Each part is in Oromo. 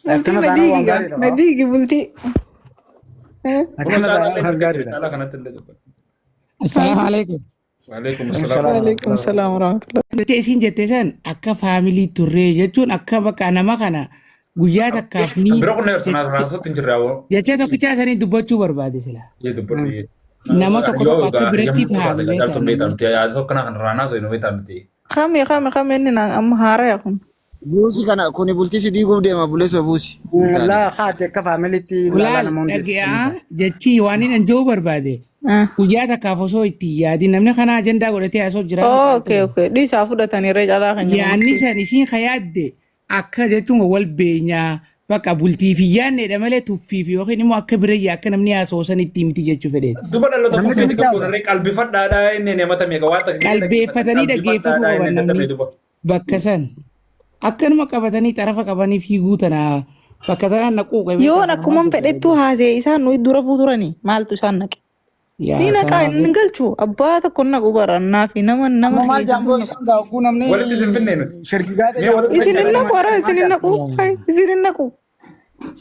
Bultii Akkana na taanaan diigi waan gaa. gaariidha. Na diigi bultii. Eh? Kunoo Akkana caalaa taanaan illee waan argate gaariidha. caalaa kanatti illee dubbadhu. Assalaamu alaikum. Waalaikum salaam. Waalaikum salaam warahmatullahi. Jecha isin jette san akka faamilii turree jechuun akka bakka nama kana guyyaa takkaaf ni Bira kun sana haasawatti hin jirre awwa. jecha tokkichaa sanii dubbachuu barbaade sila. Jee dubbadhu. jee. Nama tokko Yoo tokko akka egaa biratti hayyamtuu taate faamilii caaltuun beektaa ta'an. miti. Yaada akkana kan raanaa soinu beektaa miti. Kami kami kami inni naan amma haaraya kun. Buusi kana kuni bultii si diiguuf deema buleessa buusi. Laa haati akka faamiliitti ilaalaa Ulaal nama hundi dhagaa sinisa. jechi waan inni anja'uu barbaade Ah. guyyaa takkaaf osoo itti hin yaadin namni kana ajandaa godhatee haasoo jira. Oh, okay, okay. Dhiisaa fudhatanii irra caalaa kan jiru. Yaanni san isiin kayaadde akka jechuun wal beenyaa bakka bultiif hin yaadneedha malee tuffiif yookiin immoo akka birayyaa akka namni haasoo san itti miti jechuu fedheeti. Duba dhaloota Namni tokko kamitti tokko haasa? irree qalbifadhaadhaa inni namata meeqa waan takka Qalbeeffatanii dhaggeeffatuu qaban namni bakka san. Akkanuma qabatanii xarafa qabanii fiiguu tana bakka tanaan naquu qabee Yoon akkuma fedhettuu haasee isaan nuyi dura fuuturanii maaltu isaan naqe? Ni naqaa hin galchu abbaa tokko hin naqu bara annaa fi nama nama Amma maal keetitu jaamboo naqu. isaan gaa'uu namni Walitti isin finne nuti. shirgigaa Mee walitti Isin hin naqu ara isin hin naqu hai isin hin naqu.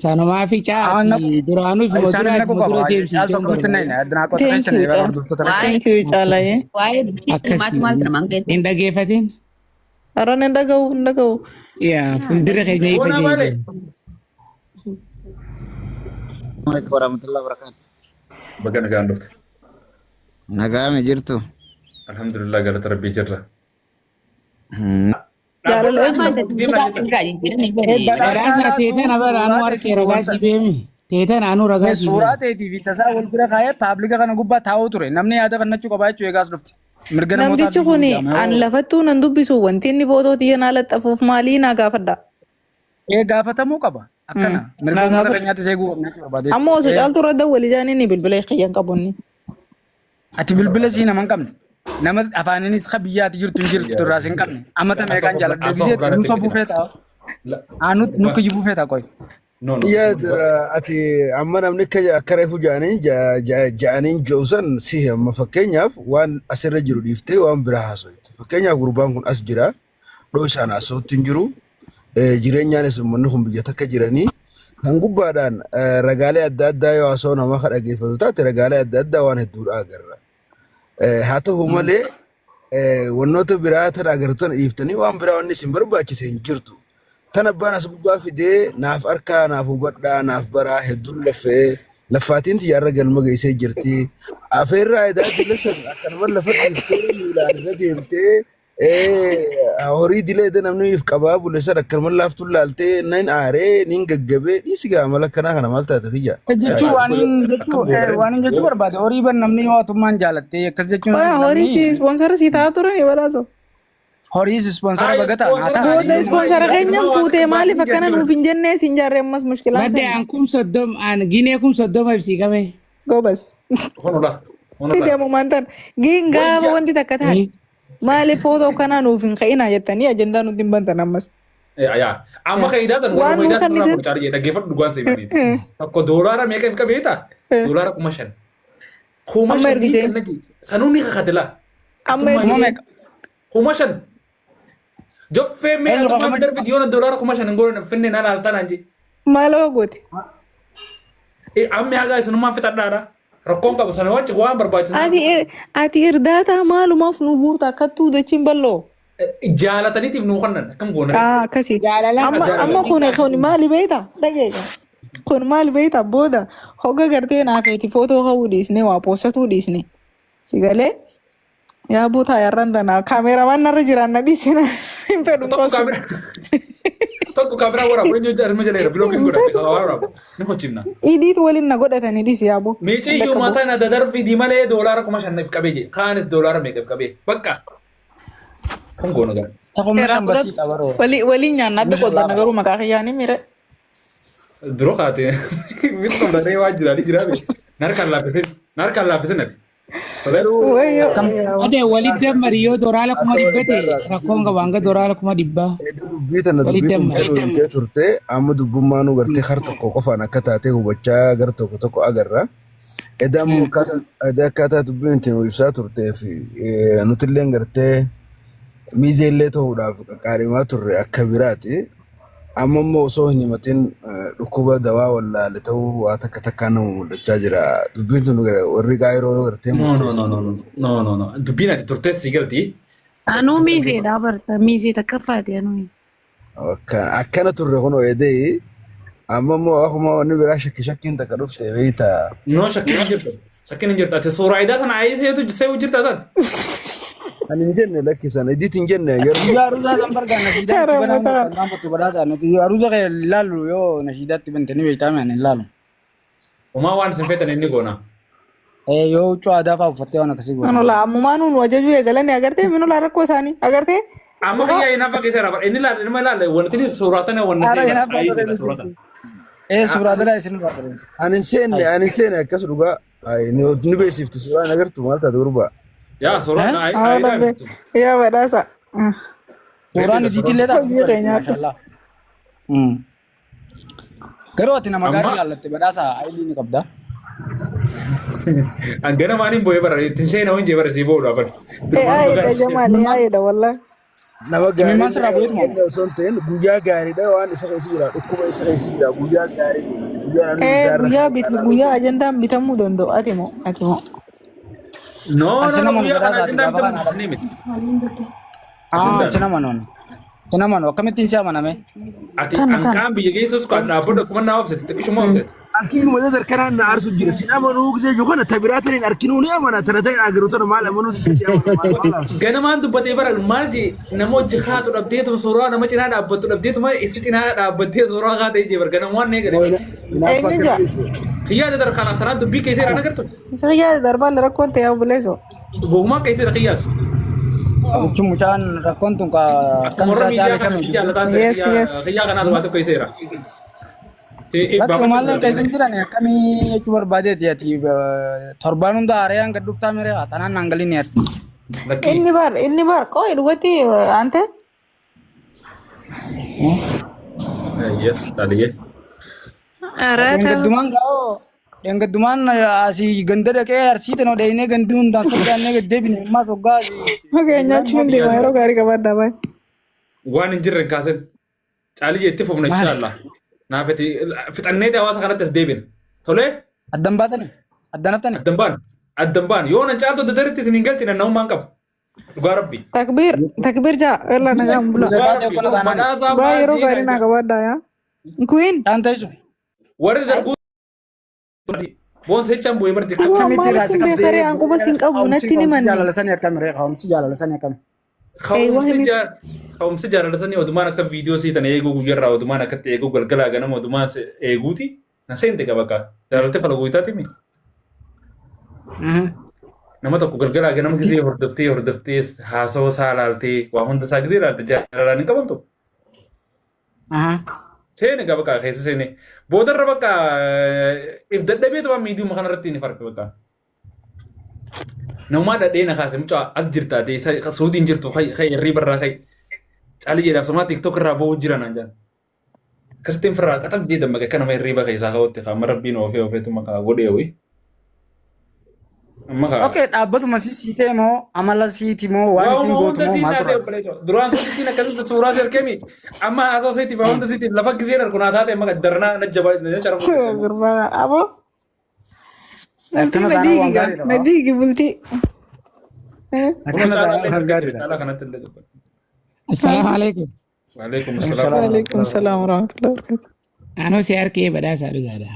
Sanumaa fi Aan naqu. caati duraanuu ifuma Isaan dura hin naqu ifuma qaba. dura deemsiftee Caaltu akkamitti barbaade. naqne addunaa qotta Thank keessa you bara caa. hordoftoota keessa. Thank you caalaayee. Waa'ee bultii Akkasii maatu maal tura maal hin dhageeffatin. Ara hin dhaga'u hin dhaga'u. Yaa fuuldura keenya ifa Boonaa maali? jeeqe. Alaikum warahmatullahi wabarakatuh. Baga nagaan dhufte. Nagaame jirtu. Alhamdulillah galata rabbii jirra. Jaalala Dhaabbata eenyu? deemna jechuudha. Badhaasa teetan abara anuu harkee ragaa si beemi. Teetan anuu ragaa si Suuraa beemi. ta'eetii fi tasaa wal bira kaa'ee paablika kana gubbaa taa'uu ture. Namni yaada kannachuu qabaa jechuu eegaas dhufte. Mirga namootaa Namtichi diiguu kun jedhama. an lafattuu nan dubbisu wanti inni footoo tiyya naa laxxafuuf maalii naa gaafadha. Ee gaafatamuu qaba. Akkana mirga Naa uummata gaafadha. keenyaattis eeguu qabna jechuu barbaade. Amma osoo caaltuu irra dawwali jaanii ni bilbila kiyyan qabu inni. Ati bilbila sii nama hin qabne. Nama afaaninis ka biyya ati jirtu hin jirtu irraas hin qabne. Amma ta meeqaan jaaladhu gisee nu sobuu feeta. Anu nu kijibuu feeta qoy. No, no. Yaa ati amma namni akka akka reefu ja'aniin ja'aniin ji'u san si amma fakkeenyaaf waan asirra jiru dhiiftee waan biraa haasofte. Fakkeenyaaf gurbaan kun as jira dhoo isaan haasofti hin jiru. Jireenyaanis uummanni kun biyya takka jiranii kan gubbaadhaan ragaalee adda addaa yoo haasa'u nama ka dhageeffatu taate ragaalee adda addaa waan hedduudha agarra. Haa ta'u malee wannoota biraa tan agartu tana dhiiftanii waan biraa wanni isin barbaachise hin jirtu. Tan abbaan as gubbaa fidee naaf arkaa naaf hubadhaa naaf baraa hedduun laffee laffaatiin tiyyaarra galma geessee jirti. Afeerraa edaa dila san akkanuma lafa dhiiftee miilaan irra deemtee horii dilee eda namni if qabaa bule san akkanuma laaftuun laaltee nin aaree nin gaggabee dhiisi gaa mala akkanaa kana maal taate kiyya. Jechuu waan hin jechuu waan hin jechuu barbaade horii ban namni yoo atummaan jaalatte akkas jechuun Waa horii si namni ispoonsara si ta'aa turani badhaasa. horii ispoonsara baga ta'a haa ta'a. Booda ispoonsara keenyan fuutee maaliif akkana nuuf hin jennee siin jaarree ammas mushkilaan Madde sani. an kum soddom an ginee kum soddoma ibsii qabe. Gobas. Honola. Fide Honola. ammumaan tan. Giin gaafa wanti takka taate. Maaliif footoo kanaa nuuf hin ka'inaa jettanii ajandaa nutti hin bantan ammas. Yaa. Amma kan idaatan warra Waan nuu idaatan irraa sannitan. kun caalii dhaggeeffadhu dhugaan seemanii. Tokko doolaara meeqa hin qabeeta? Doolaara 5,000. Kuma Amma shanii ergitee. kan nagi. Sanuu ni kakatela. Amma Kuma ergitee. meeqa? 5,000. Joffee mee Eenyu atumaan kuma darbi yoona doolaara 5,000 hin goone finne naan altaan anji. Maaloo goote. Ammi hagaa isinumaan fixadhaadha. Rakkoon qabu sana wajji waan barbaachisu. Ati irdaataa maalumaaf nu guurta akkattuu dachiin bal'oo. Jaalataniitiif nuu kennan akkam goona. Ah, akkasii. Jaalala Amma amma kun kun maali beektaa? Dhageenya. Kun maali beektaa? Booda hogga gartee naafeeti footoo ka'uu dhiisne waa poostatuu dhiisne. Si galee yaa buutaa yarran tana kaameeramaan narra jiraan na dhiisina hin fedhu Tokko qosu. kaameraa tokko kaameraa waraabuu eenyu arma jala jira bilookiin godhate kan waraabu ni hojjimna. Idiit waliin na godhatanii dhiisi yaaboo. Miiciyyuu mataa na dadarfidii malee doolaara 5,000 qabee jee kaanis doolaara meeqa qabee bakka. Kun goonu gara. Takuma Seeraa shan basii fudhatu. qabaroo. Waliin nyaanna adda qooddanna garuu maqaa kiyyaanii mire. Dura kaate bitu qabdatee waan jiraanii jiraa bee. Narkaan laaffisin narkaan laaffisin ati. Garuu Wayyoo. Ade walitti dammari yoo doolaara kuma haasawaa dhibba ta'e idaarraa rakkoon qabu hanga doolaara 100,000. Edaa dubbii tana Walitti dubbii dammari. dhumtee dhumtee turte amma dubbummaa nu gartee har tokko qofaan akka taate hubachaa gar tokko tokko agarra. Edaa immoo akkaataa edaa akkaataa dubbiin ittiin nu ibsaa turtee fi nutillee gartee miizee illee ta'uudhaaf qaqqaarimaa turre akka biraati. Amma immoo osoo hin himatin dhukkuba dawaa wallaale ta'uu waa takka takkaan nama mul'achaa jira. Dubbiin tun warri Kaayiroo gartee No, no, murteessu. no, no, no, no, no, no. Dubbiin ati turtees si galti. Anuu miizeedha barta miizee takkaffaati anuu. Akkana turre kun edee amma immoo akkuma wanni biraa shakki shakkiin takka dhufte beektaa. No, shakkiin hin jirtu. Shakkiin hin jirtu. Ati suuraa idaa sana ayii seetu seetu jirta isaati. Ani hin jenne lakkisan idiit hin jenne yeroo Guyyaa aruusaa san bargaa nashiidaa itti banaa kan gaanfattu badhaasa nuti aruusa kee ilaallu yoo nashiidaatti bante ni beektaa mi ani ilaalu. Homaa waan isin feetan inni goona. Yoo huccuu aadaa fa'aa uffattee waan akkasii goona. Manola ammumaa nuun ajajuu eegalanii agartee minola rakkoo isaanii agartee. Amma kiyyaa hin hafa keessa irraa inni ilaala inni ilaala wanti inni suuraa tana wanna Ara seera hin hafa ayii seera suuraa tana. Suuraa dhala isin irraa qabu. Ani hin seenne ani hin seenne akkas dhugaa ni beeksifti suuraan agartu maal taate gurbaa. Yaa suuraa na ayii Haa ayii rabbi yaa badhaasa. Suuraan isiitillee taatu Hojii kee nyaadhu. maashaallah. Garuu ati nama gaarii Amma- ilaallatte badhaasa ayilii ni qabda. Hangana maaliin boo'ee bara ittiin seena hojii bara sii boo'uudha bara. Eh ayeedha jamaal ayeedha wallahi. Nama Imimmaan sirraa gaarii bu'eetuma. inni osoo hin ta'in guyyaa gaariidha waan isa keessa jira dhukkuba isa keessa jira guyyaa gaarii guyyaa namni Eh guyyaa guyyaa bit guyyaa ajandaan bitamuu danda'u ati moo ati moo. No no Asi no nama guyyaa kana badhaasa ati ajandaan gaafa bitamu kana. isinii miti. Ah, si nama noon. Si nama noo akkamittiin si amaname? Ati Tana tana. ankaan biyya keessas kan dhaabbatu akkuma naa obsete xiqqishuma obsete. Arkiin wada darkanaan na aarsu jira. Sin amanuu gisee jiru kana tabiraatiin hin arkinuu ni amana. Tana ta'in agaruu tana maal amanuu si amanu maal maal aarsu. Ganamaan dubbatee bara maal jee nama hojii kaatu dhabdeetuma suuraa nama cinaa dhaabbattu dhabdeetuma itti cinaa dhaabbattee suuraa kaatee jee bara ganamaan ni gale. Eenyu jaa? Kiyyaa darkaan tanaa dubbii keessee irraa agartu. Isa kiyyaa darbaa rakkoon ta'e buleeso. Gogumaan keessee kiyyaas. Jechuun mucaan rakkoon tun ka Akkuma akkam warra isaa miidiyaa caale kana kamiin jaalataan Yes yes. kiyyaa kanaas waa tokko iseera. Bakka maallee keessa hin jiran akkamii jechuu barbaadeeti ati torbaan hunda haarayaan gad dhuftaa miree tanaan naan galin ati. Inni bar qoy dhugatti ante Yes, taaliyyee. Ara ta'u. Dheengaddumaan gaa'oo dheengaddumaan asii ganda dhaqee arsii tanoo dheenee gandi hundaan sodaannee gad deebine ammaas hoggaa asii. Okay nyaachuun deema yeroo gaarii qabaadhaa baay'ee. Waan hin jirre hin kaasin. Caalii itti fufna inshallah. Naafati fixannee hawaasa kanatti as deebina. Tolee Addan baatani addan haftani. addan baan addan baan yoo nan caaltu dadaritti isin hin galchine namummaan qabu. Dhugaa rabbi. Takbiir takbiir jaa yalla nagaan bula. Dhugaa Taatee rabbi. okkona taanaan. Badhaasaa Baay'ee yeroo maal gaarii naa qabaadhaa yaa. Queen. Taan teessu. Warri darbuu boonsa jechaan bu'ee barti. Aboo Akkamitti maaliif irraa si kun qabdee beekaree an quba siin qabu natti ni manne. jaalala sanii akkami ree ka'umsi jaalala sanii akkami. Ka'umsi jaalala sanii odumaan akka viidiyoo sii tana eeguu guyyarraa odumaan akkatti eeguu galgalaa ganama odumaan eeguuti. Na seente qaba akka jaalaltee fala guutaati mi. Nama tokko galgalaa ganama gisee hordoftee hordoftee haasawaa isaa ilaaltee waa hunda isaa gisee ilaalte jaalalaan hin qabamtu. Seene qaba bakka keessa seene. Boodarra bakka if dadhabeetu waan miidiyuma kanarratti ni farka bakka. Namumaa dhadhee na kaase mucaa as jirtaa ta'e suutiin jirtu kai irrii barraa kai. Caalii jedhaaf samaa TikTok irraa ba'uu jira naan jedhan. Akkasitti firraa qaxam jee dammaqa akka nama hirriiba keessaa ka'utti qaama rabbiin oofee oofeetu maqaa godhee wayi. Amma kaa. Okay dhaabbatuma si siitee moo amala siiti moo waan Waa isin hunda gootu moo sii maal taatee tura? obboleessoo. Duraan suutiin akkasitti suuraa si argemi. Amma haasoo siitiif waa hunda siitiif lafa giseen argu naa taate amma daranaa na jabaa na sharafu. Gurbaa aboo. Bultii Akkana na taanaan diigi waan gaa gaariidha. na diigi bultii. Akkana taanaan waan gaariidha. Caalaa kanatti illee dubbata. Assalaamu alaikum. Waalaikum salaam. Waalaikum salaam warahmatullahi wabarakatuh. Anoo si harkee badhaasaa dhugaadha.